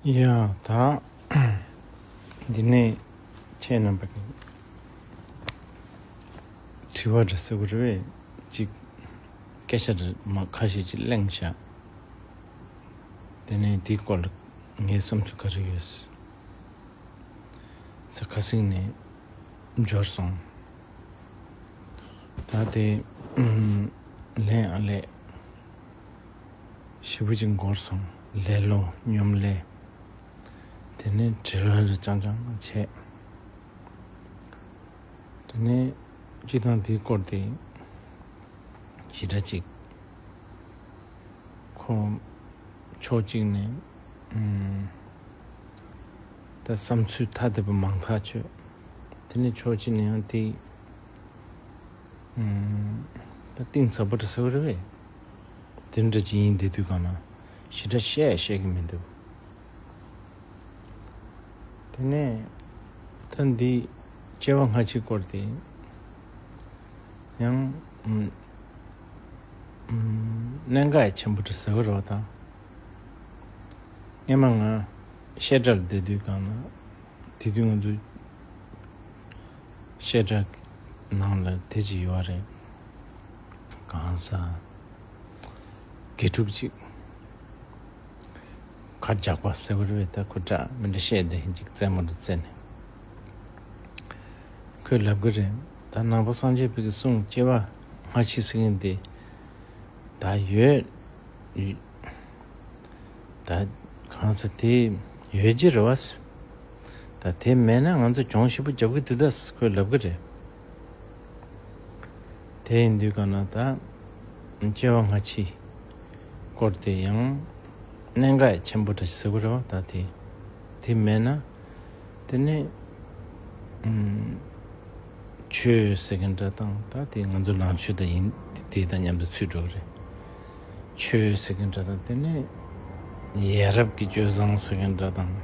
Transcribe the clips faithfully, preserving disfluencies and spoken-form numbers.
ཡ་ད། འདི་ནས་ཁྱེད་རྣམ་པ་གི་དྲི་བ་འདྲ་ཟེར་བ་རེད་པས། ཅིག་སྐད་ཆ་འདྲ་མ་ཁ་ཤས་ཅིག་གླེང་བཞག་དེ་ནས་དེའི་སྐོར་ལ་ངའི་བསམ་ཚུལ་ག་རེ་ཡོད་ས་ཁ་སང་ནས་འབྱོར་སོང་། ད་དེ་ལན་ཨ་ལས་ཞེ་པོ་ཅིག་འགོར་སོང་། ལེ་ལོ་སྙོམ་ལས། དེ་ནས་དྲི་བ་རེ་རྐྱང་རྐྱང་བྱས། དེ་ནས་སྤྱི་བཏང་དེའི་སྐོར་དེ་ཞེ་དྲག་ཅིག་ཁོ་ཕྱོགས་གཅིག་ནས་ཨུམ་ད་བསམ་ཚུལ་ཐ་དད་པ་མང་ཐག་ཆོད། དེ་ནས་ཕྱོགས་གཅིག་ནས་ཡང་དེ་ཨུམ་ད་གཏིང་ཟབ་པོ་འདྲ་ཟེར་བ་རེད་པས། དེ་འདྲ་ཅིག་ཡིན་བསྡད་དུས་གང་ན་ཞེ་དྲག་བཤད་བཤད་ཀྱི་མི་འདུག་དེ་ནས་ད་འདི་སྐྱེ་བ་སྔ་ཕྱི་སྐོར་དེ་ཡང་ཨུམ་ཨུམ་གནད་འགག་ཆེན་པོ་འདྲ་ཟེར་བ་རེད་པ། ད་སྔན་མ་ང་བཤད་གྲྭར་བསྡད་དུས་གང་ན་དེ་དུས་ང་ཚོ་བཤད་གྲྭ་ནང་ལ་དེ་ཅིག་ཡོད་རེད། གང་ཟག་དགེ་ཕྲུག་ཅིག་ཁ་རྒྱགས་པ་ཟེར་བ་རེད་པས། ད་ཁོ་འདྲ་མི་འདྲ་བཤད་བསྡད་ཡིན་ཅིག་རྩེད་མོ་འདྲ་རྩེ་ནས། ཁོས་ལབ་གི་རེད། ད་ནང་པ་སངས་རྒྱས་པའི་གི་གསུང་སྐྱེ་བ་སྔ་ཕྱི་ཟེར་མཁན་དེ་ད་ཡོད། ད་གང་ཟེར་དེ་ཡོད་ཀྱི་རེད་པས། ད་དེ་མེད་ན་ང་ཚོ་གྱོང་ཞེ་པོ་རྒྱབ་གི་འདུག་ད་ཁོས་ལབ་གི་རེད། དེ་ཡིན་དུས་གང་ན་ད་སྐྱེ་བ་སྔ་ཕྱི་སྐོར་དེ་ཡང་གནད་འགག་ཆེན་པོ་འདྲ་ཞིག་ཟེར་གི་རེད་པ། ད་དེ་དེ་མེད་ན་དེ་ནས་ཨུམ་ཆོས་ཟེར་མཁན་འདྲ་དང་། ད་དེ་ང་ཚོ་ནང་ཆོས་ད་ཡིན། དེ་དང་མཉམ་དུ་ཚུད་འགྲོ་གི་རེད། ཆོས་ཟེར་མཁན་འདྲ་དང་། དེ་ནས་ཡ་རབས་ཀྱི་སྤྱོད་བཟང་ཟེར་མཁན་འདྲ་དང་།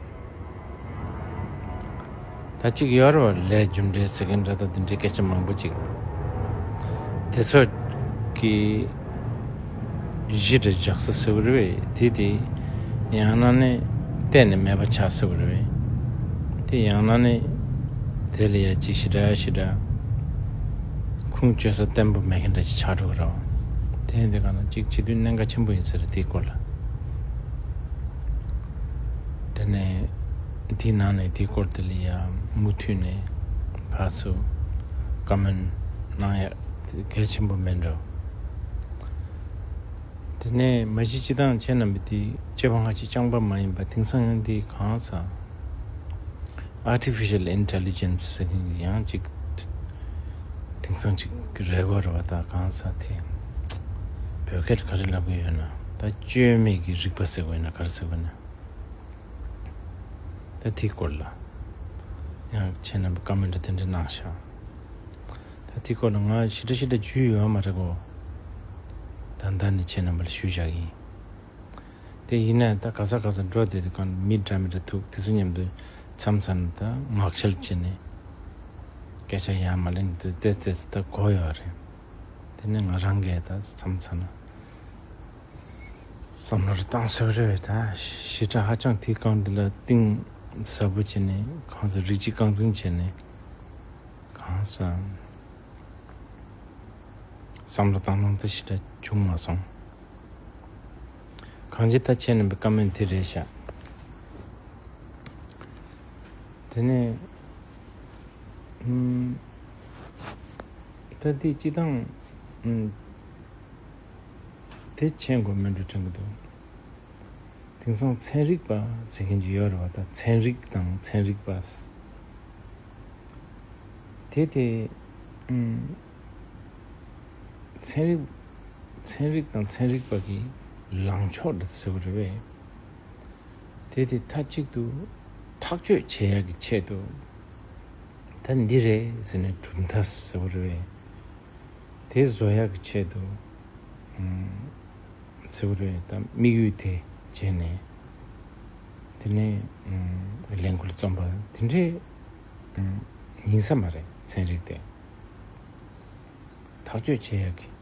ད་གཅིག་ཡོད་རེད་པ། ལས་རྒྱུ་འབྲས་ཟེར་མཁན་འདྲ་དང་། དེ་འདྲའི་སྐད་ཆ་མང་པོ་ཅིག་དེ་ཚོ་གི་གཞི་འདྲ་བཞག་ས་ཟེར་བ་རེད་པས། དེ་དེ་ཡང་ན་ནི་གཏན་ནས་མེད་པ་ཆགས་ཟེར་བ་རེད་པས། དེ་ཡང་ན་ནི་དེ་ལ་ཡ་ཅིག་ཞེ་དྲག་ཞེ་དྲག་ཁུངས་བཅོལ་ས་བརྟན་པོ་མེད་མཁན་འདྲ་ཅིག་ཆགས་འགྲོ་གི་རེད་པ། དེ་ཡིན་དུས་གང་ན་ཅིག་བྱེད་དུས་གནད་འགག་ཆེན་པོ་ཡིན་ས་རེད། དེའི་སྐོར་ལ། དེ་ནས་དེའི་ནང་ནས་དེའི་སྐོར་དེ་ལ་ཡ་མུ་མཐུད་ནས་ཕར་ཚུར་ཀོ་མེན་གནང་ཡ་གལ་ཆེན་པོ་མེད་འགྲོ། དེ་ནས་མ་གཞི་སྤྱི་བཏང་ཁྱེད་རྣམ་པ་དེ་སྐྱེ་བ་སྔ་ཕྱི་རྐྱང་པ་མ་ཡིན་པ། དེང་སང་ཡང་དེ་གང་ཟག་Artificial Intelligence ཟེར་མཁན་གྱི་ཡང་ཅིག་དེང་སང་ཅིག་རེད་གོ་རེད་པ། ད་གང་ཟག་དེ་བོད་སྐད་ག་རེ་ལབ་ཀྱི་ཡོད་ན། ད་བཅོས་མའི་གི་རིག་པ་ཟེར་དགོས་ན་ག་རེ་ཟེར་དགོས་ན། ད་དེའི་སྐོར་ལ་ཡང་ཁྱེད་རྣམ་པ་ཀོ་མེན་ཊི་དེ་འདྲ་གནང་ཤག་ད་དེའི་སྐོར་ལ་ང་ཞེ་དྲག་ཞེ་དྲག་ཇུས་ཡོད་མ་རེད་གོ། ད་ད་ནི་ཁྱེད་རྣམ་པ་ལ་ཞུས་བཞག་གི་ཡིན། དེ་ཡིན་ན་ད་ག་ས་ག་ས་འགྲོ་བསྡད་དུས་གང་མི་འདྲ་མི་འདྲ་ཐུག་དེ་ཚོ་མཉམ་དུ་མཚམས་མཚམས་ད་ངག་འཁྱལ་བྱས་ནས་སྐད་ཆ་ཡར་མར་གླེང་དུས་ཏོག་ཙམ་ད་གོ་ཡོད་རེད། དེ་ནས་ང་རང་གིས་ད་མཚམས་མཚམས་ན་བསམ་བློ་རེ་བཏང་ཟེར་བ་རེད། ད་ཞེ་དྲག་ཧ་ཅང་དེའི་སྒང་འདི་ལ་གཏིང་ཟབ་པོ་བྱས་ནས། གང་ཟེར། རིགས་གཅིག་རྐང་འཛིན་བྱས་ནས། གང་ཟེར། བསམ་བློ་བཏང་སྟངས་དེ་ཞེ་དྲག་བྱུང་མ་སོང་། གང་ཅི་ད་ཁྱེད་རྣམ་པའི་ཀོ་མེན་ཊི་དེ་རེད་ཤག་དེ་ནས་ཨུམ་ད་དེ་སྤྱི་བཏང་ཨུམ་དེ་མཁྱེན་དགོས་མིན་འགྲོ་དྲན་གྱི་འདུག་དེང་སང་ཚན་རིག་པ་ཟེར་མཁན་ཅིག་ཡོད་རེད་པ། ད་ཚན་རིག་དང་ཚན་རིག་པ། དེ་དེ་ཨུམ་ཚན་རིག་ཚན་རིག་དང་ཚན་རིག་པ་གི་ལངས་ཕྱོགས་འདྲ་ཟེར་བ་རེད་པས། དེ་དེ་མཐའ་གཅིག་ཏུ་ཐག་གཅོད་བྱེད་ཡག་གི་ཆེད་དུ། ད་འདི་རེད་ཟེར་ནས་གྲུབ་མཐའ་ཟེར་བ་རེད་པས། དེ་བཟོ་ཡག་གི་ཆེད་དུ་ཨུམ་ཟེར་བ་རེད། ད་དམིགས་ཡུལ་དེ་བྱས་ནས། དེ་ནས་ཨུམ་ལས་འགུལ་རྩོམ་པ་དེ་འདྲས་ཨུམ་ཡིན་ས་མ་རེད། ཚན་རིག་དེ་ཐག་གཅོད་བྱེད་ཡག་གི།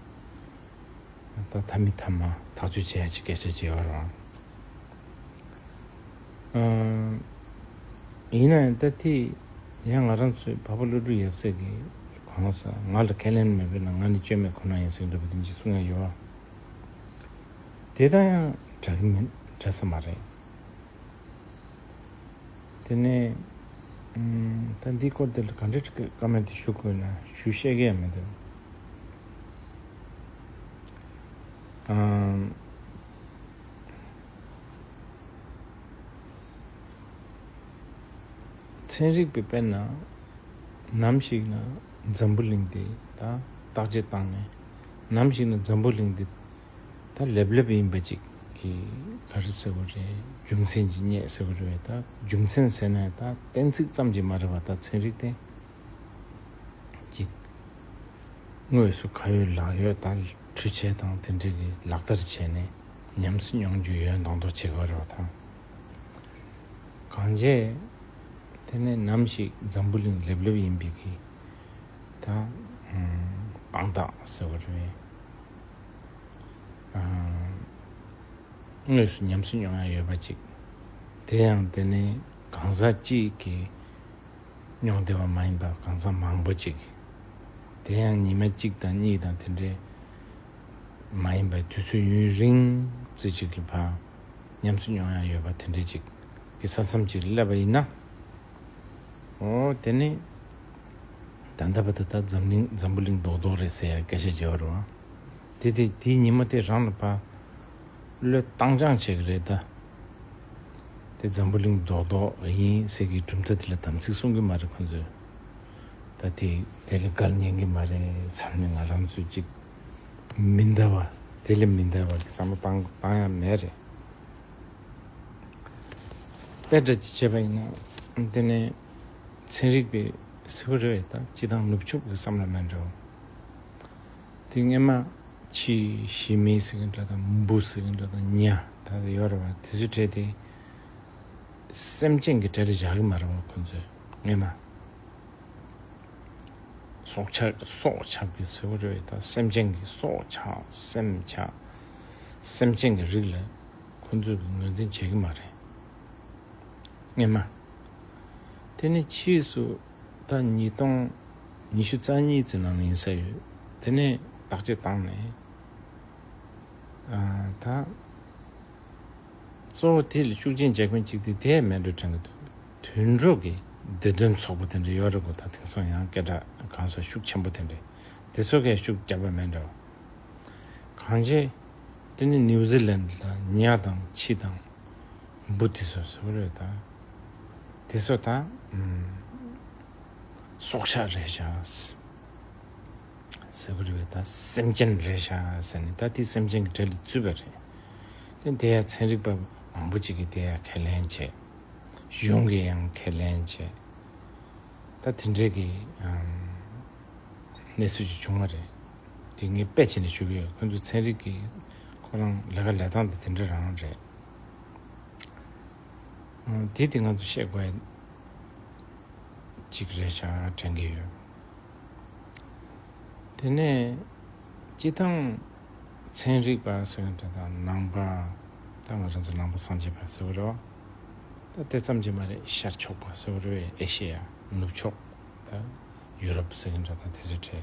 ད་མཐའ་མའི་མཐའ་མ་ཐག་གཅོད་བྱེད་ཡག་ཅིག་སྐད་ཆ་བྱས་པ་རང་ ཡིན་ན་ཡང་ད་དེ་ཡང་ང་རང་ཚོའི་འཕགས་པ་ཀླུ་སྒྲུབ་ཡབ་སྲས་ཀྱི་གང་ཟག་ང་ལ་ཁས་ལེན་མེད་པས་ན་ང་ནི་བཅོས་མེད་ཁོ་ན་ཡིན་ཟེར་འདྲ་པོ་དེ་འདྲ་གསུང་ཡ་ཡོད་པ། དེ་དང་ཡང་འདྲ་གི་མིན་འདྲ་ས་མ་རེད། དེ་ནས་ད་འདིའི་སྐོར་དེ་ལ་ག་འདྲ་བཀའ་མོལ་དེ་ཞུ་དགོས་ན་ཞུ་ཤེས་ཀྱི་ཡང་མི་འདུག་ཚན་རིག་པས་དཔེར་ན་ནམ་ཞིག་ན་འཛམ་བུ་གླིང་འདི་ད་བརྟག་དཔྱད་བཏང་ནས་ནམ་ཞིག་ན་འཛམ་བུ་གླིང་འདི་ད་ལེབ་ལེབ་ཡིན་པ་ཅིག་གི་ག་རེ་ཟེར་བ་རེད། རྒྱུ་མཚན་ཅིག་རྙེད་ཟེར་བ་རེད། ད་རྒྱུ་མཚན་ཟེར་ན་ད་གཏན་ཚིགས་ཙམ་གྱིས་མ་རེད་བ། ད་ཚན་རིག་དེ་ཅིག་དངོས་སུ་ཁ་ཡོད་ལག་ཡོད་ད་འཕྲུལ་ཆས་དང་དེ་འདྲ་གི་ལག་བསྟར་བྱས་ནས་ཉམས་སུ་མྱོང་རྒྱུ་ཡོད་མདོག་མདོག་བྱེད་དགོས་རེད་བ། ད་གང་བྱས་དེ་ནས་ནམ་ཞིག་འཛམ་བུ་གླིང་ལེབ་ལེབ་ཡིན་པའི་གི་ད་དཔང་རྟགས་ཟེར་བ་རེད། དངོས་སུ་ཉམས་སུ་མྱོང་ཡ་ཡོད་པ་ཅིག་དེ་ཡང་དེ་ནི་གང་ཟག་གཅིག་གིས་མྱོང་བདེ་བ་མ་ཡིན་པ་གང་ཟག་མང་པོ་ཅིག་དེ་ཡང་ཉི་མ་གཅིག་དང་གཉིས་དང་དེ་འདྲའི་མ་ཡིན་པའི་དུས་ཚོད་ཡུན་རིང་ཙི་ཅིག་གི་བར་ཉམས་སུ་མྱོང་ཡ་ཡོད་པ་དེ་འདྲ་ཅིག་གི་ས་མཚམས་ཅིག་སླེབས་པ་ཡིན་ན། ཨོ་དེ་ནི་ད་ལྟ་བར་དུ་ད་འཛམ་གླིང་འཛམ་བུ་གླིང་རྡོག་རྡོག་རེད་ཟེར་ཡ་སྐད་ཆ་བརྗེ་བ་རུང་། དེ་དེ་དེའི་ཉི་མ་དེ་རང་ལ་ཕར་བློས་བཏང་སྦྱང་བྱེད་ཀྱི་རེད་ད། དེ་འཛམ་བུ་གླིང་རྡོག་རྡོག་ཡིན་ཟེར་གྱི་གྲུབ་མཐའ་དེ་ལ་དམ་ཚིག་གསུང་གི་མ་རེད་ཁོང་ཚོས། ད་དེ་དེ་ལ་འགལ་ཉན་གི་མ་རེད་བསམ་ནས་ང་རང་ཚོས་ཅིག་མི་འདའ་བ་དེ་ལས་མི་འདའ་བ་གི་བསམ་བློ་བཏང་བཏང་ཡ་མེད་རེད། དཔེ་འདྲ་ཅིག་བྱས་པ་ཡིན་ན་དེ་ནས་ཚན་རིག་པའི་ཟེར་བ་རེད་ད་སྤྱི་དང་ནུབ་ཕྱོགས་ཀྱི་བསམ་བློ་མེད་འགྲོ། དེ་སྔས་མ་ཕྱི་ཞི་མི་ཟེར་གི་འདྲ་དང་འབུ་ཟེར་གི་འདྲ་དང་ཉ་ད་དེ་ཡོད་རེད་བ། དེ་ཚོའི་གྲས་དེ་སེམས་ཅན་གྱི་གྲས་ལ་བཞག་གི་མ་རེད་བ་ཁོ་ཚོས་སྔས་མ། སྲོག་ཆགས་སྲོག་ཆགས་པའི་ཟེར་བ་རེད་ད་སེམས་ཅན་གྱི་སྲོག་ཆགས་སེམས་ཆགས་སེམས་ཅན་གྱི་རིགས་ལ་ཁོ་ཚོས་ངོས་འཛིན་བྱེད་ཀྱི་མ་རེད། སྔས་མ། དེ་ནི་ཕྱིས་སུ་ད་ཉིས་སྟོང་ཉི་ཤུ་རྩ་གཉིས་ཙམ་ནང་ལ་ཡིན་ས་ཡོད། དེ་ནས་བརྟག་དཔྱད་བཏང་ནས་ཨ་ད། གཙོ་བོ་དེ་ལ་ཤུགས་རྐྱེན་རྒྱག་མཁན་གཅིག་དེ་དེ་མེད་འགྲོ་དྲན་གི་འདུག་དུད་འགྲོ་གི་བདེ་དོན་ཚོགས་པ་དེ་འདྲ་ཡོད་རེད་གོ་ད་དེང་སང་ཡང་སྐད་གྲགས་གང་ས་ཤུགས་ཆེན་པོ་དེ་འདྲ་དེ་ཚོ་གས་ཤུགས་རྒྱབ་པ་མེད་འགྲོ། གང་བྱས་དེ་ནི་ནིའུ་ཛི་ལན་ལ་ཉ་དང་ཁྱི་དང་འབུ་དེ་ཚོ་ཟེར་བ་རེད་ད། དེ་ཚོ་ད་སྲོག་ཆགས་རེད་ཤག་ཟེར་བ་རེད་པས། ད་སེམས་ཅན་རེད་ཤག་ཟེར་ནས་ད་དེ་སེམས་ཅན་གྱི་གྲས་ལ་ཚུད་པ་རེད། དེ་དེ་ཡང་ཚན་རིག་པ་མང་པོ་ཅིག་གིས་དེ་ཡང་ཁས་ལེན་བྱས། གཞུང་གིས་ཡང་ཁས་ལེན་བྱས། ད་དེ་འདྲའི་གི་གནས་ཚུལ་ཅིག་བྱུང་བ་རེད། དེ་ངས་དཔེ་བྱས་ནས་ཞུ་གི་ཡོད། ཁོ་ཚོ་ཚན་རིག་གི་ཁོ་རང་ལས་ཀ་ལས་སྟངས་དེ་དེ་འདྲ་རང་རེད། དེ་དེ་ང་ཚོ་བཤད་དགོས་ཡ་གཅིག་རེད་ཤག་དྲན་གྱི་ཡོད། དེ་ནས་སྤྱི་བཏང་ཚན་རིག་པ་ཟེར་མཁན་དེ་དག་ནང་པ་ད་ང་རང་ཚོ་ནང་པ་སངས་རྒྱས་པ་ཟེར་བ་རེད་བ། ད་དེ་ཙམ་གྱིས་མ་རེད། ཤར་ཕྱོགས་པ་ཟེར་བ་རེད་བས། ཨེ་ཤེ་ཡ་ནུབ་ཕྱོགས་ད་ཡུ་རོབ་ཟེར་མཁན་དེ་དག་དེ་ཚོའི་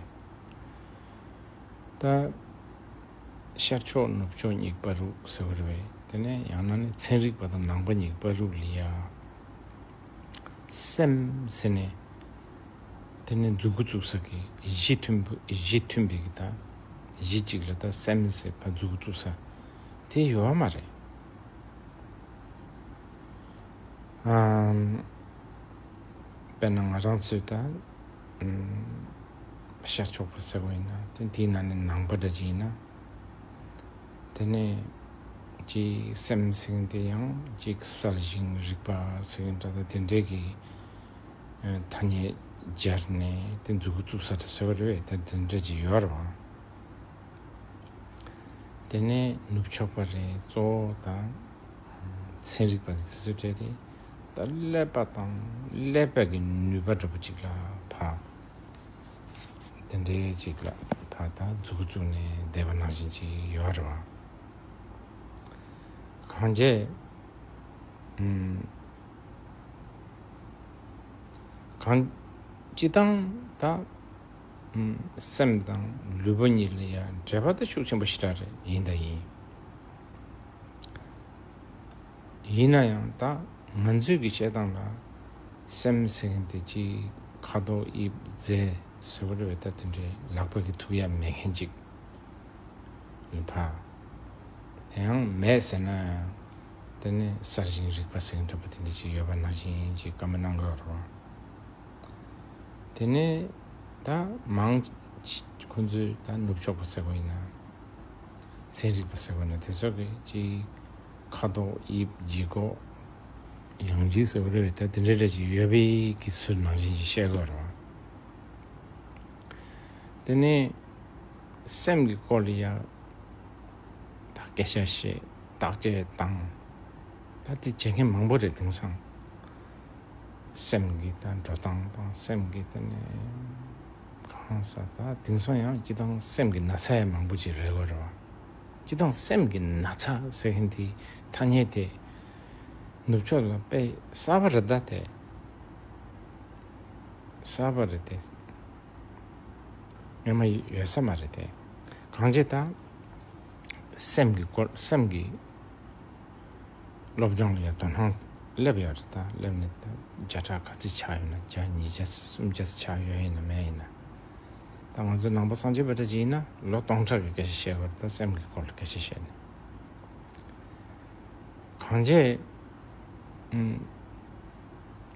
གྲས། ད་ཤར་ཕྱོགས་ནུབ་ཕྱོགས་གཉིས་པ་རུ་ཟེར་བ་རེད་བས། དེ་ནས་ཡང་ན་ནི་ཚན་རིག་པ་དང་ནང་པ་གཉིས་པ་རུ་ལ་ཡ་སེམས་ཟེར་ནས་དེ་ནས་མཛུ་གུ་བཙུགས་ས་གི་གཞི་མཐུན་པ་གཞི་མཐུན་པའི་གི་ད་གཞི་གཅིག་ལ་ད་སེམས་ཟེར་བ་མཛུ་གུ་བཙུགས་ས་དེ་ཡོད་མ་རེད། ཨམ། དཔེར་ན་ང་རང་ཚོས་ད་ཤར་ཕྱོགས་པ་ཟེར་བ་ཡིན་ན་དེ་དེའི་ནང་ནས་ནང་པ་འདྲ་ཅིག་ཡིན་ན། དེ་ནས་ཅིག་སེམས་ཟེར་མཁན་དེ་ཡང་ཅིག་གསལ་ཞིང་རིག་པ་ཟེར་མཁན་འདྲ་ད་དེ་འདྲའི་གི་ཐ་སྙད་སྦྱར་ནས་དེ་མཛུ་གུ་བཙུགས་ས་འདྲ་ཟེར་བ་རེད་བས། ད་དེ་འདྲ་ཅིག་ཡོད་རེད་བ། དེ་ནས་ནུབ་ཕྱོགས་པ་རེད། གཙོ་བོ་དང་ཚན་རིག་པ་དེ་ཚོ་གྲས་དེ་ད་ཀླད་པ་དང་ཀླད་པ་གི་ནུས་པ་འདྲ་པོ་ཅིག་ལ་ཕར་དེ་འདྲའི་ཅིག་ལ་ཕར་ད་མཛུ་གུ་བཙུགས་ནས་བསྡད་པ་ནང་བཞིན་ཅིག་ཡོད་རེད་བ། གང་བྱས། ཨུམ། གང་། སྤྱིར་བཏང་ད་ཨམ་སེམས་དང་ལུས་པོ་གཉིས་ལ་ཡང་འབྲེལ་བ་ད་ཤུགས་ཆེན་པོ་ཞེ་དྲག་རེད། ཡིན་དང་ཡིན། ཡིན་ན་ཡང་ད་ང་ཚོའི་གི་བཤད་སྟངས་ལ་སེམས་ཟེར་མཁན་དེ་ཅིག་ཁ་དོག་དབྱིབས་རྫས་ཟེར་བ་རེད་པས། ད་དེ་འདྲའི་ལག་པ་གིས་ཐུག་ཡ་མེད་མཁན་ཅིག་ལ་ཕ། དེ་ཡང་མེད་ཟེར་ན་ཡང་དེ་ནི་གསར་བཞེངས་རིག་པ་ཟེར་མཁན་འདྲ་པོ་དེ་འདྲ་ཅིག་ཡོད་པ་ནང་བཞིན་ཅིག་བཀའ་མོལ་གནང་གི་ཡོད་རེད་པ། དེ་ནས་ད་མང་ཆེ་ཁོ་ཚོས་ད་ནུབ་ཕྱོགས་པ་ཟེར་དགོས་ཡིན་ན། ཚན་རིག་པ་ཟེར་དགོས་ན་དེ་ཚོ་གི་ཅིག་ཁ་དོག་དབྱིབས་ལྗིད་ཁོག་ཡང་ལྗིད་ཟེར་བ་རེད་པས། ད་དེ་འདྲ་འདྲ་ཅིག་ཡོད་པའི་གི་ཚུལ་ནང་བཞིན་ཅིག་བཤད་དགོས་རེད་པ། དེ་ནས་སེམས་ཀྱི་སྐོར་ལ་ཡང་ད་སྐད་ཆ་བཤད། བརྟག་དཔྱད་བཏང་། ད་དེ་བྱེད་མཁན་མང་པོ་རེད། དེང་སང་སེམས་ཀྱི་ད་འགྲོ་སྟངས་དང་སེམས་ཀྱི་དེ་ནས་གང་ཟག་ད་དེང་སང་ཡང་སྤྱིར་བཏང་སེམས་ཀྱི་ན་ཚ་ཡང་མང་པོ་ཅིག་རེད་དགོས་རེད་པ། སྤྱིར་བཏང་སེམས་ཀྱི་ན་ཚ་ཟེར་མཁན་དེའི་ཐ་སྙད་དེ་ནུབ་ཕྱོགས་ལ་དཔེ་གསར་པ་རེད། ད་དེ་གསར་པ་རེད་དེ། སྔོན་མ་ཡོད་ས་མ་རེད་དེ། གང་བྱས་ད་སེམས་ཀྱི་སྐོར། སེམས་ཀྱི་སློབ་སྦྱོང་ལ་ཡང་དོ་སྣང་སླེབས་ཡོད་རེད། ད་སླེབས་ནས་ད་བརྒྱ་ཕྲག་ག་ཚོད་ཆགས་ཡོད་ན། བརྒྱ། ཉིས་བརྒྱ། སུམ་བརྒྱ་ཆགས་ཡོད་ཡིན་ན་མེད་ཡིན་ན། ད་ང་ཚོ་ནང་པ་སངས་རྒྱས་པ་འདྲ་ཅིག་ཡིན་ན་ལོ་སྟོང་ཕྲག་གི་སྐད་ཆ་བཤད་དགོས་རེད། ད་སེམས་ཀྱི་སྐོར་ལ་སྐད་ཆ་བཤད་ནས། གང་བྱས། ཨུམ།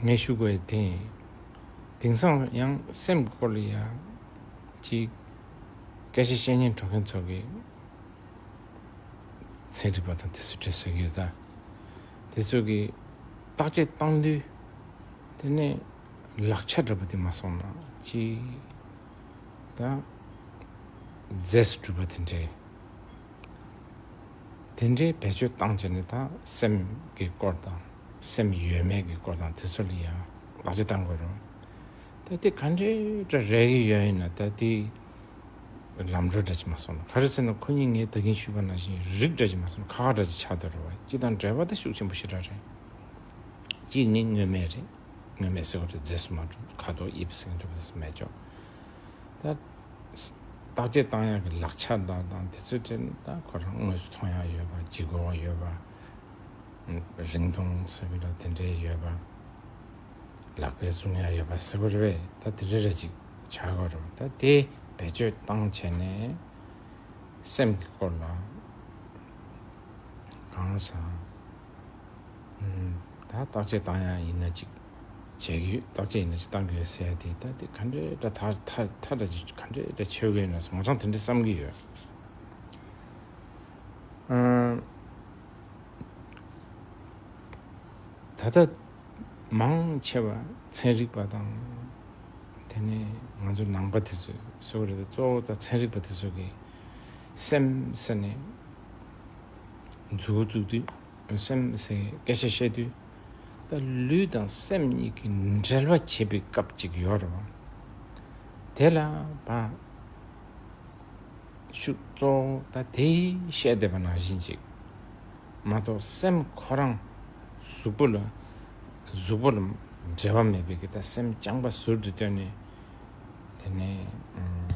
ངས་ཞུ་དགོས་ཡ་དེ་ཡིན། དེང་སང་ཡང་སེམས་ཀྱི་སྐོར་ལ་ཡ་ཅིག་སྐད་ཆ་བཤད་སྙིང་བྲོ་མཁན་ཚོ་གི་ཚན་རིག་པ་དང་དེ་ཚོ་གྲས་ཟེར་གྱི་ཡོད་ད། དེ་ཚོ་གི་བརྟག་དཔྱད་བཏང་དུས་དེ་ནས་ལག་ཆ་འདྲ་པོ་དེ་མ་སོང་ན་ཅིག་ད་རྫས་སུ་གྲུབ་པ་དེ་འདྲའི། དེ་འདྲའི་བེད་སྤྱོད་བཏང་བྱས་ནས་ད་སེམས་ཀྱི་སྐོར་དང་སེམས་ཡོད་མེད་ཀྱི་སྐོར་དང་དེ་ཚོ་ལ་ཡང་བརྟག་དཔྱད་བཏང་དགོས་རེད། ད་དེ་ག་འདྲའི་འདྲ་རེད་ཀྱི་ཡོད་ཡིན་ན། ད་དེ་ལམ་འགྲོ་འདྲ་ཅིག་མ་སོང་ན། ག་རེ་ཟེར་ན་ཁོ་གཉིས་ངས་ད་གིན་ཞུས་པ་ནང་བཞིན་རིགས་འདྲ་ཅིག་མ་སོང་ན་ཁ་ཁ་འདྲ་ཅིག་ཆགས་བསྡད་རེད་པ། སྤྱི་དང་འབྲེལ་བ་ད་ཤུགས་ཆེན་པོ་ཞེ་དྲག་རེད། གཅིག་ནི་དངོས་མེད་རེད། དངོས་མེད་ཟེར་བ་རེད། རྫས་སུ་མ་གྲུབ། ཁ་དོག་དབྱིབས་ཟེར་མཁན་འདྲ་པོ་དེ་ཚོ་མེད་ཅོག་ད་བརྟག་དཔྱད་བཏང་ཡག་གི་ལག་ཆ་འདྲ་དང་དེ་ཚོ་དེ་ད་ཁོ་རང་དངོས་སུ་མཐོང་ཡག་ཡོད་པ། ལྗིད་ཁོག་ཡོད་པ། རིང་ཐུང་ཟེར་བ་ལ་དེ་འདྲའི་ཡོད་པ། ལག་པས་བཟུང་ཡག་ཡོད་པ་ཟེར་བ་རེད་པས། ད་དེ་འདྲ་འདྲ་ཅིག་ཆགས་དགོས་རེད། ད་དེ་བེད་སྤྱོད་བཏང་བྱས་ནས་སེམས་ཀྱི་སྐོར་ལ་གང་ཟག་ད་བརྟག་དཔྱད་བཏང་ཡག་ཡིན་ན་ཅིག་བྱེད་ཀྱི་ཡོད། བརྟག་དཔྱད་ཡིན་ན་ཅིག་བཏང་གི་ཡོད་ཟེར་ཡག་དེ། ད་དེ་ག་འདྲའི་འདྲ་ཐ་ཐ་ཐ་འདྲ་ཅིག་ག་འདྲའི་འདྲ་ཆོད་ཀྱི་ཡོད་ན་ང་རང་དེ་འདྲ་བསམ་གྱི་ཡོད། ཨ། ད་ལྟ་མང་ཆེ་བ་ཚན་རིག་པ་དང་དེ་ནས་ང་ཚོ་ནང་པ་དེ་ཚོས་ཟེར་བ་རེད། གཙོ་བོ་ད་ཚན་རིག་པ་དེ་ཚོ་གིས་སེམས་ཟེར་ནས་མཛུབ་བཙུགས་དུས། སེམས་ཟེར་སྐད་ཆ་བཤད་དུས་ད་ལུས་དང་སེམས་གཉིས་ཀྱི་འབྲེལ་བ་བྱེད་པའི་སྐབས་ཅིག་ཡོད་རེད་པ། དེ་ལ་བ་ཤུགས་གཙོ་བོ་ད་དེ་བཤད་བསྡད་པ་ནང་བཞིན་ཅིག་མ་གཏོགས་སེམས་ཁོ་རང་གཟུགས་པོ་ལ་གཟུགས་པོ་ལ་འབྲེལ་བ་མེད་པའི་གི་ད་སེམས་རྐྱང་པ་ཟུར་དུ་བཏོན་ནས། དེ་ནས་ཨུམ།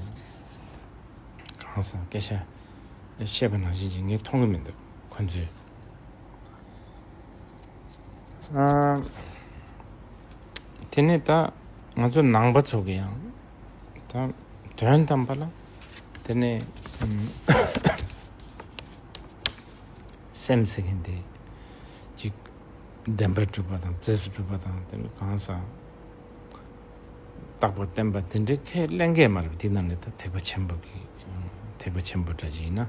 གང་ཟག་སྐད་ཆ་བཤད་པ་ནང་བཞིན་ཅིག་ངས་མཐོང་གི་མི་འདུག་ཁོ་ཚོས། ཨ། དེ་ནས་ད་ང་ཚོ་ནང་པ་ཚོ་གི་ཡང་ད་དོན་དམ་པ་ལ་དེ་ནས་ཨུམ། སེམས་ཟེར་མཁན་དེ་ཅིག་བདེན་པར་གྲུབ་པ་དང་རྫས་སུ་གྲུབ་པ་དང་དེ་ནི་གང་ཟག་རྟག་པར་བརྟན་པ་དེ་འདྲའི་ཁས་ལེན་མཁན་མ་རེད། དེ་ནང་ནས་ད་ཐེག་པ་ཆེན་པོ་གི་ཐེག་པ་ཆེན་པོ་འདྲ་ཅིག་ཡིན་ན།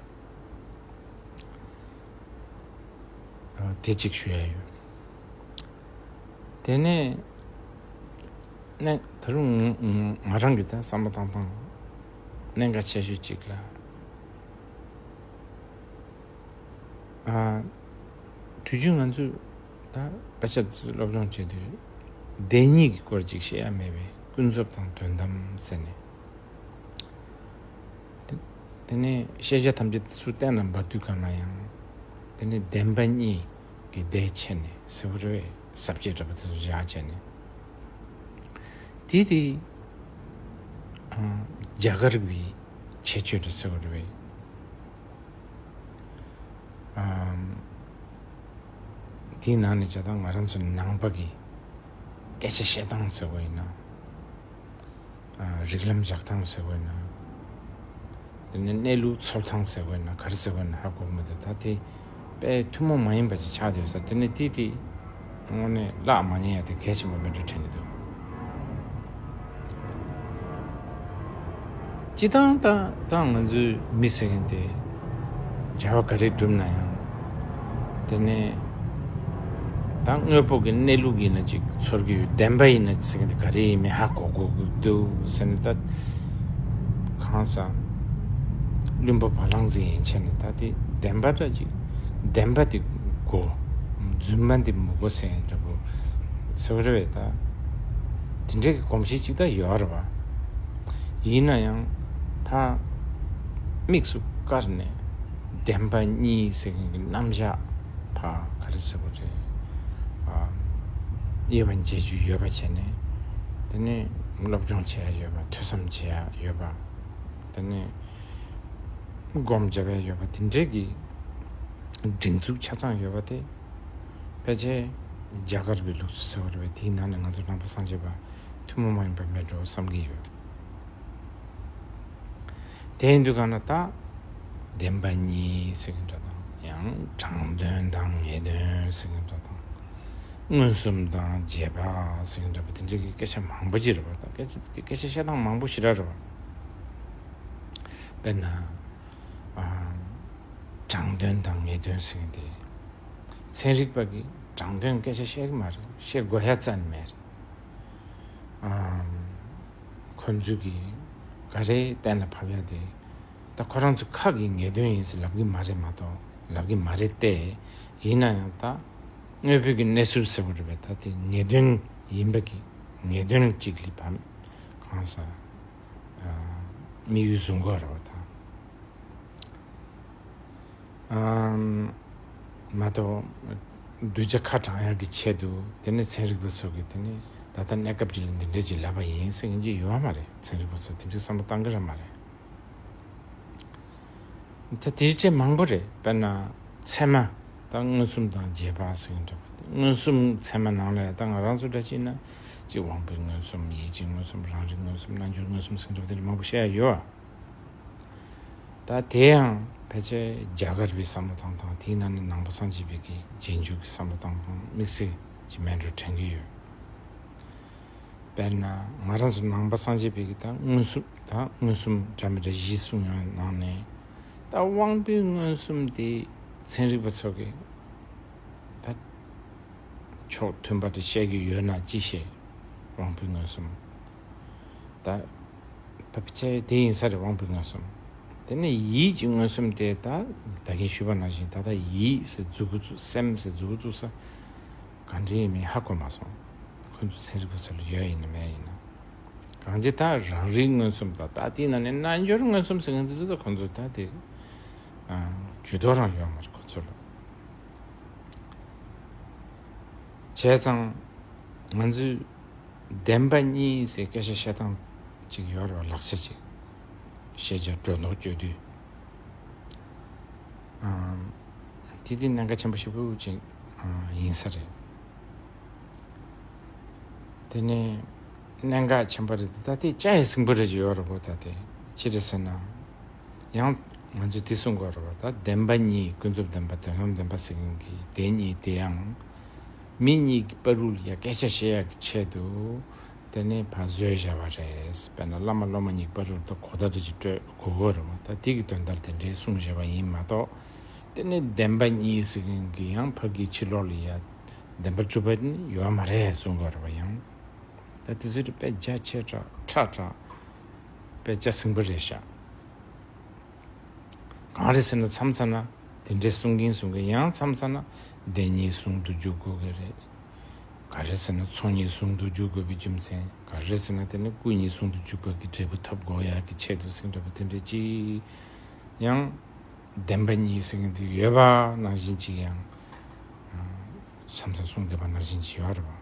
ཨ། དེ་གཅིག་ཞུ་ཡ་ཡོད། དེ་ནས་ནས་ད་རུང་ང་ང་རང་གི་ད་བསམ་བློ་བཏང་སྟངས་གནད་འགག་ཆེ་ཤོས་གཅིག་ལ། ཨ། དུས་རྒྱུན་ང་ཚོས་ད་དཔེ་ཆ་སློབ་སྦྱོང་བྱེད་དུས་བདེན་གཉིས་ཀྱི་སྐོར་ཅིག་བཤད་ཡ་མེད་པས། ཀུན་རྫོབ་དང་དོན་དམ་ཟེར་ནས། དེ་དེ་ནས་ཤེས་བྱ་ཐམས་ཅད་ཚུར་གཏན་ལ་འབེབས་དུས་གང་ལ་ཡང་། དེ་ནས་བདེན་པ་གཉིས་ཀྱི་ཟླས་ཕྱེ་ནས་ཟེར་བ་རེད། ས་བཅད་འདྲ་པོ་དེ་ཚོ་བཞག་བྱས་ནས། དེ་དེ་རྒྱ་གར་བའི་ཁྱད་ཆོས་དེ་ཟེར་བ་རེད་བས། དེའི་ནང་ནས་བྱས་ད་ང་རང་ཚོ་ནང་པ་གི་སྐད་ཆ་བཤད་སྟངས་ཟེར་བ་ཡིན་ན། རིགས་ལམ་བཞག་སྟངས་ཟེར་བ་ཡིན་ན། དེ་ནས་གནས་ལུགས་འཚོལ་སྟངས་ཟེར་བ་ཡིན་ན་ག་རེ་ཟེར་བ་ཡིན་ན་ཧ་གོ་གི་མི་འདུག་ད་དེ་དཔེ་ཐུན་མོང་མ་ཡིན་པ་ཅིག་ཆགས་བསྡད་ཡོད་ས། དེ་ནས་དེ་དེ་དངོས་གནས་བརླག་མ་ཉན་ཡ་དེ་གལ་ཆེན་པོ་མིན་འགྲོ་དྲན་གྱི་འདུག་སྤྱི་བཏང་ད་ད་ང་ཚོའི་མི་ཟེར་མཁན་དེ་བྱ་བ་ག་རེ་བསྒྲུབ་ན་ཡང་། དེ་ནས་ད་དངོས་པོ་གི་གནས་ལུགས་ཡིན་ན་ཅིག་ཚོར་གྱི་ཡོད། བདེན་པ་ཡིན་ན་ཟེར་མཁན་དེ་ག་རེ་ཡིན་མིན་ཧ་གོ་གོ་གི་འདུག་ཟེར་ནས། ད་གང་ཟག་བླུན་པོ་བ་ལང་རྫིང་ཡིན་བྱས་ནས། ད་དེ་བདེན་པ་འདྲ་ཅིག་བདེན་པ་དེ་གོ། རྫུན་མ་འདི་མི་གོ་ཟེར་འདྲ་པོ་ཟེར་བ་རེད་བས། ད་དེ་འདྲའི་གི་གོམས་གཤིས་ཅིག་ད་ཡོད་རེད་བ། ཡིན་ན་ཡང་ཕ་དམིགས་སུ་བཀར་ནས་བདེན་པ་གཉིས་ཟེར་མཁན་གྱི་རྣམ་གཞག་ཕ་ག་རེ་ཟེར་བ་རེད། ཨ། དབྱེ་བ་འབྱེད་རྒྱུ་ཡོད་པ་བྱས་ནས། དེ་ནས་སློབ་སྦྱོང་བྱེད་ཡ་ཡོད་པ། ཐོས་བསམ་བྱེད་ཡ་ཡོད་པ། དེ་ནས་སྒོམ་རྒྱབ་ཡ་ཡོད་པ། དེ་འདྲའི་གི་སྒྲིག་འཛུགས་ཆ་ཚང་ཡོད་པ་དེ་ཕལ་ཆེར་རྒྱ་གར་བའི་ལུགས་སྲོལ་ཟེར་བ་རེད་བས། དེའི་ནང་ནས་ང་ཚོ་ནང་པ་སངས་རྒྱས་པ་ཐུན་མོང་མ་ཡིན་པ་མེད་འགྲོ་བསམ་གྱི་ཡོད། དེ་ཡིན་དུས་གང་ན་ད་བདེན་པ་གཉིས་ཟེར་གྱི་འདྲ་དང་། ཡང་དྲང་དོན་དང་ངེས་དོན་ཟེར་གྱི་འདྲ་དང་། མངོན་སུམ་དང་རྗེས་དཔག་ཟེར་གྱི་འདྲ་པོ་དེ་འདྲའི་གི་སྐད་ཆ་མང་པོ་ཅིག་རེད་བ། ད་སྐད་ཆ་སྐད་ཆ་བཤད་སྟངས་མང་པོ་ཞེ་དྲག་རེད་བ། དཔེར་ན། ཨ། དྲང་དོན་དང་ངེས་དོན་ཟེར་གྱི་འདི། ཚན་རིག་པ་གིས་དྲང་དོན་སྐད་ཆ་བཤད་གི་མ་རེད། བཤད་དགོས་ཡ་རྩ་ནས་མེད་རེད། ཨ། ཁོ་ཚོས་གི་ག་རེ་གཏན་ལ་ཕབ་ཡ་དེ། ད་ཁོ་རང་ཚོ་ཁ་གི་ངེས་དོན་ཡིན་ཟེར་ལབ་གི་མ་རེད་མ་གཏོགས། ལབ་གི་མ་རེད་དེ། ཡིན་ན་ཡང་ད་དངོས་པོའི་གི་གནས་ཚུལ་ཟེར་བ་རེད་པས། ད་དེ་ངེས་དོན་ཡིན་པ་གི་ངེས་དོན་གཅིག་ལ་ཕབ། གང་ཟག་ཨ། དམིགས་ཡུལ་བཟུང་དགོས་རེད་བ་ད། ཨམ། མ་གཏོགས་གདུལ་བྱ་ཁ་དྲང་ཡག་གི་ཆེད་དུ། དེ་ནས་ཚན་རིག་པ་ཚོ་གིས་དེ་ནས་ད་ལྟ་གནས་སྐབས་ཅིག་ལ་འདི་འདྲ་ཅིག་ལབ་པ་ཡིན་ཟེར་མཁན་ཅིག་ཡོད་མ་རེད། ཚན་རིག་པ་ཚོ་དེ་འདྲའི་བསམ་བློ་བཏང་གི་རེད་མ་རེད། ད་དེའི་ཆེད་མང་པོ་རེད། དཔེར་ན་ཚད་མ། ད་མངོན་སུམ་དང་རྗེས་དཔག་ཟེར་མཁན་འདྲ་པོ། མངོན་སུམ་ཚད་མ་ནང་ལ་ད་ང་རང་ཚོ་འདྲ་བྱས་ན་ཅིག་དབང་པོའི་མངོན་སུམ། ཡིད་ཀྱི་མངོན་སུམ། རང་རིག་མངོན་སུམ། རྣལ་འབྱོར་མངོན་སུམ་ཟེར་མཁན་འདྲ་པོ་དེ་འདྲ་མང་པོ་བཤད་ཡ་ཡོད། ད་དེ་ཡང་ཕལ་ཆེར་རྒྱ་གར་བའི་བསམ་བློ་བཏང་སྟངས། དེའི་ནང་ནས་ནང་པ་སངས་རྒྱས་པའི་གི་རྗེས་འཇུག་གི་བསམ་བློ་བཏང་སྟངས་དམིགས་བསལ་གྱི་མེད་འགྲོ་དྲན་གྱི་ཡོད། དཔེར་ན་ང་རང་ཚོ་ནང་པ་སངས་རྒྱས་པའི་གི་ད་མངོན་སུམ། ད་མངོན་སུམ་འདྲ་མི་འདྲ་བཞི་གསུངས་ཡོད་ནང་ནས། ད་དབང་པོའི་མངོན་སུམ་དེ་ཚན་རིག་པ་ཚོ་གིས་ད་ཕྱོགས་མཐུན་པ་དེ་བཤད་ཀྱི་ཡོད་ན་ཅི་ཤེས། དབང་པོའི་མངོན་སུམ། ད་ཕལ་ཆེར་དེ་ཡིན་ས་རེད། དབང་པོའི་མངོན་སུམ། དེ་ནས་ཡིད་ཀྱི་མངོན་སུམ་དེ་ད་ད་གིན་ཞུས་པ་ནང་བཞིན། ད་ལྟ་ཡིད་ཟེར་མཛུབ་གུ་བཙུགས། སེམས་ཟེར་མཛུབ་གུ་བཙུགས་ས་ག་འདྲ་ཡིན་མིན་ཧ་གོ་མ་སོང་། ཁོ་ཚོ་ཚན་རིག་པ་ཚོ་ལ་ཡོད་ཡིན་ན་མེད་ཡིན་ན། གང་ཅི་ད་རང་རིག་མངོན་སུམ་དང་། ད་དེའི་ནང་ནས་རྣལ་འབྱོར་མངོན་སུམ་ཟེར་མཁན་དེ་ཚོ་ད་ཁོ་ཚོ་ད་དེ་ཨ་ཇུས་གཏོགས་རང་ཡོད་མ་རེད་ཁོ་ཚོ་ལ། བྱས་ཙང་ང་ཚོས་བདེན་པ་གཉིས་ཟེར་སྐད་ཆ་བཤད་སྟངས་ཅིག་ཡོད་རེད་བ། ལག་ཆ་ཅིག་བཤད་རྒྱུ་སྒྲོ་འདོགས་གཅོད་དུས། ཨམ། དེ་དེ་གནད་འགག་ཆེན་པོ་ཞེ་པོ་ཅིག་ཨ་ཡིན་ས་རེད། དེ་ནས་གནད་འགག་ཆེན་པོ་རེད་དེ། ད་དེ་ལྕགས་ཡི་ཟིང་པོ་རེད་ཅིག་ཡོད་རེད་བོ། ད་དེ་ཅི་རེད་ཟེར་ན། ཡང་ང་ཚོས་དེ་གསུང་དགོས་རེད་བ། ད་བདེན་པ་གཉིས། ཀུན་རྫོབ་བདེན་པ། དོན་དམ་བདེན་པ་ཟེར་མཁན་གྱི་དེ་གཉིས་དེ་ཡང་མི་གཉིས་ཀྱི་བར་དུ་ལ་ཡ་སྐད་ཆ་བཤད་ཡག་གི་ཆེད་དུ། དེ་ནས་ཕར་བཟོས་བཞག་པ་རེད། དཔེར་ན་བླ་མ་སློབ་མ་གཉིས་བར་དུ་ད་གོ་བརྡ་འདྲ་ཅིག་སྤྲོད་དགོས་ཀྱི་རེད་བ། ད་དེ་གི་དོན་དག་དེ་འདྲའི་གསུངས་བཞག་པ་ཡིན་མ་གཏོགས། དེ་ནས་བདེན་པ་གཉིས་ཟེར་མཁན་གྱི་ཡང་ཕ་གི་ཕྱི་ལོགས་ལ་ཡ་བདེན་པར་གྲུབ་པ་ནི་ཡོད་མ་རེད་གསུང་གི་ཡོད་རེད་བ། ཡང་ད་དེ་ཚོ་དཔེ་རྒྱ་ཆེ་དྲགས་ཁྲ་དྲགས། དཔེ་ལྕགས་ཟིང་པོ་རེད་ཤག་གང་རེད་ཟེར་ན་མཚམས་མཚམས་ན་དེ་འདྲའི་གསུང་གིན་གསུང་གིན། ཡང་མཚམས་མཚམས་ན་བདེན་གཉིས་ཟུང་དུ་འཇུག་དགོས་ཀྱི་རེད། ག་རེ་ཟེར་ན་ཚོགས་གཉིས་ཟུང་དུ་འཇུག་དགོས་པའི་རྒྱུ་མཚན། ག་རེ་ཟེར་ན་དེ་ནི་སྐུ་གཉིས་ཟུང་དུ་འཇུག་པ་གི་འབྲས་བུ་ཐོབ་དགོས་ཡག་གི་ཆེད་དུ་ཟེར་འདྲ་པོ་དེ་འདྲ་ཅིག་ཡང་བདེན་པ་གཉིས་ཟེར་མཁན་དེ་ཡོད་པ་ནང་བཞིན་ཅིག་ཡང་མཚམས་མཚམས་གསུངས་བསྡད་པ་ནང་བཞིན་ཅིག་ཡོད་རེད་བ།